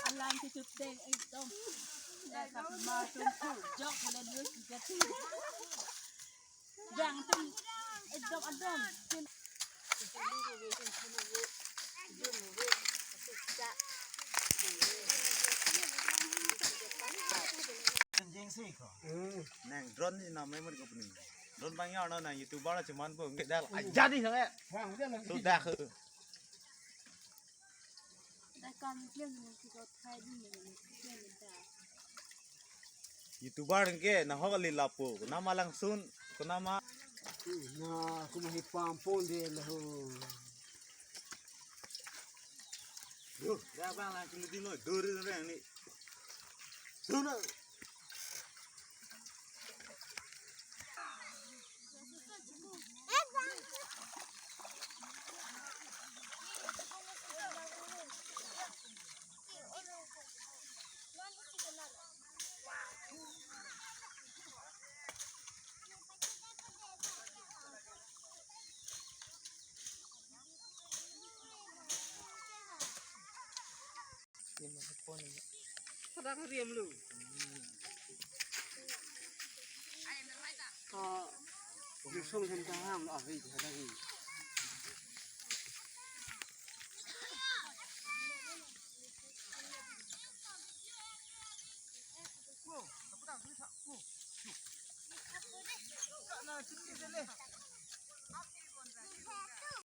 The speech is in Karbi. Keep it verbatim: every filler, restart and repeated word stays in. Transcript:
Alang kechuteng ekdom. Eka pima tum tu jok boleh dua tiga tu. Jang tum ekdom adom. Jeng si ko. Nang drone ni nama mana ko puni. Drone bang ya na YouTuber cuman pun kedal aja di sana. Bang, udah lah. Sudah ke. YouTuber ke nahok ali lapu, kunama langsun, kunama. Na, aku mahi pampun dia lah. Duh, dia bang langsun di mo, duri duri ni. Duh na. Kadang riam lu. Ka, yusung hen kaham lo, ah, hei, kadang hei.